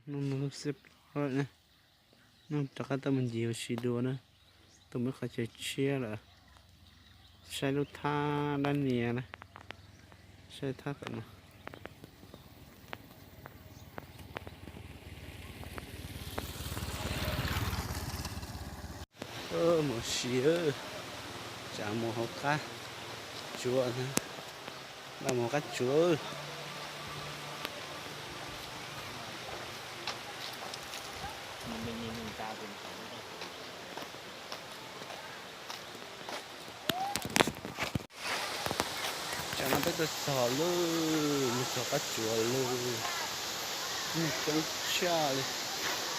Noj xiab plaub lawm na. Noj rov qab tuaj mus ncig ua si dua na. Tuaj mus qhov chaw tshiab lawm. Saib lub thaj dab niag na. Saib thaj tom no. Mus si, tsam mus hauv qab tsuav, npaj mus hauv qab tsuav. Tsam no peb tuaj txog lawm, mus txog qab tsuav lawm. Neeg coob tshaj li,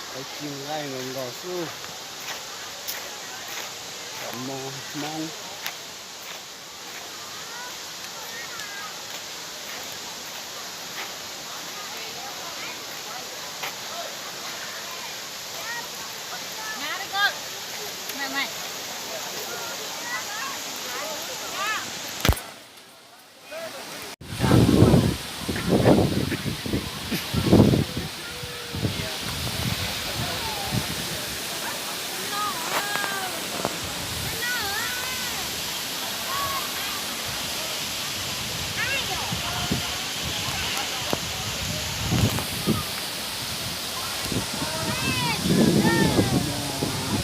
qhov ci nqaij nkaus nkaus xwb. Cov mo Hmoob.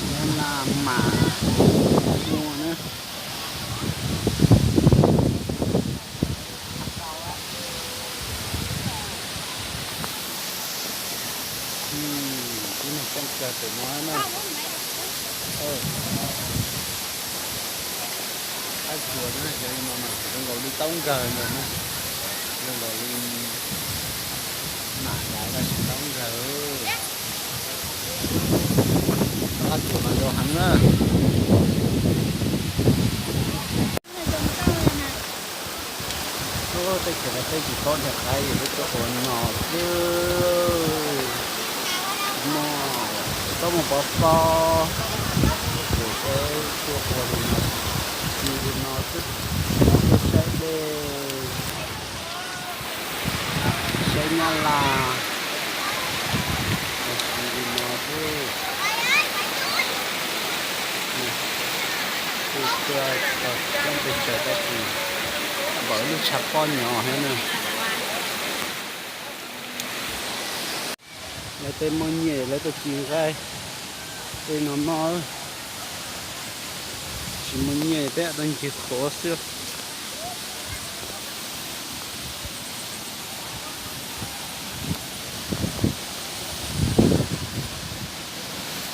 Nyob na mas muaj na. Tib neeg coob kawg pem no na. Qab tsuas no cov no mas zoo nkaus li taub nkawg ntawd na. Zoo nkaus li nam dais tab sis taub nkawg. Qab tsuas mas zoo heev na. Tej chaw no peb tsis paub dhia qaib, peb tuaj ua no xwb. No, tsis paub mus pov pob, ces peb tuaj ua li no, ci li no xwb, tuaj saib dej, saib nyab laj, ci li no xwb. Kuj tuaj txog coob pes tsawg tab sis npaum lub tshav pob nyo thiab na. Lawv tej muaj nyiaj lawv tuaj ci nqaij, tej no noj, tsis muaj nyiaj peb tuaj ncig qhuav xwb.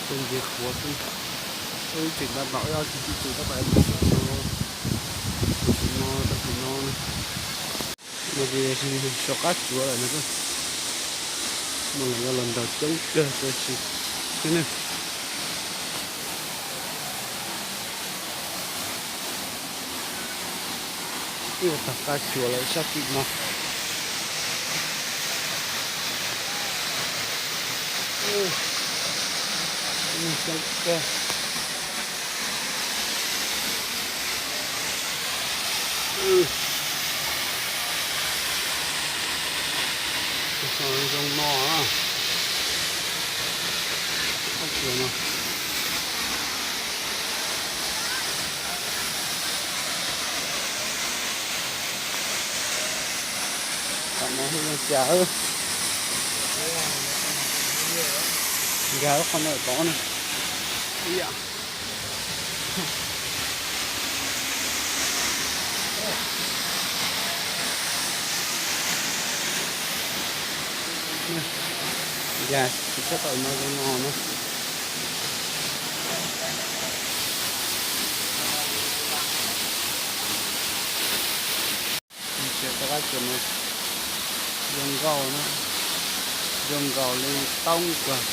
Tuaj ncig qhuav xwb. Wb tseem tab tom wb ob txiv txiv tseem tab tom mus saum no, tus txiv no, tus txiv no na. No ces yog saum qab tsuav lawm no. Muaj los yog los nrog coob kawg tab sis xwb na. Ib ua tag qab tsuas lawm sab tim no. Neeg coob kawg. Tus xyoo zoo no, qab tsuas no. Tam no thiaj zoo cas. Nkag lub qhov no tod na. Ib yam. Nkag tsis tshaj tawm no zoo no na. Tsis tau qab tsuas no zoo nkauj na, zoo nkaus li taub nkawg.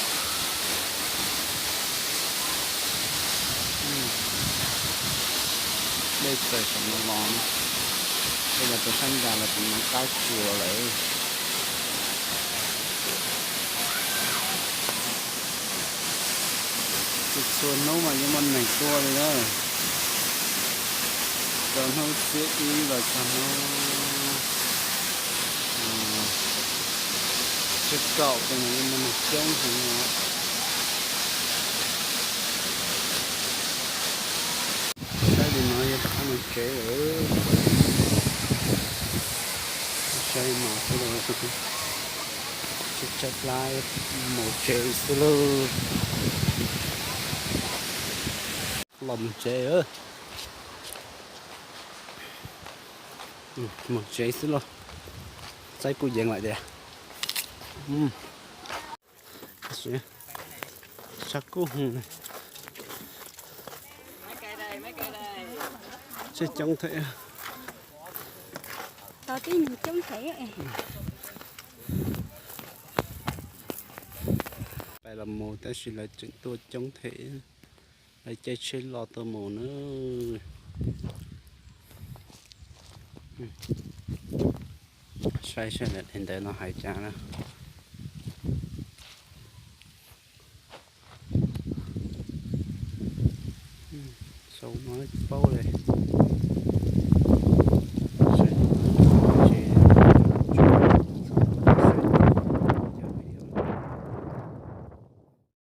Dej txawm saum no los, dej los rau sab nrad los tsis hnov qab tsuas lawm. Txhua txhua hnub mas yeej muaj neeg tuaj li na. Txog hnub xiab ib los txog hnub xiab kaum tej no yeej muaj neeg Coob heev os. Saib li no yog rov qab mus tsev lawm. Saib no xwb los, tshaib tshaib plab, mus tsev xwb lauj. Los mus tsev, mus tsev xwb lauj. Saib kuj yees lawm tiag. Sab kub hwv, tseg coob thiab. Tau tib neeg coob thiab. Pais los mus tab sis lawv tseem tuaj coob thiab. Lawv caij tsheb loj tuaj mus na. Saib saib daim ntawv no hais cas na. Sau no tsis paub li.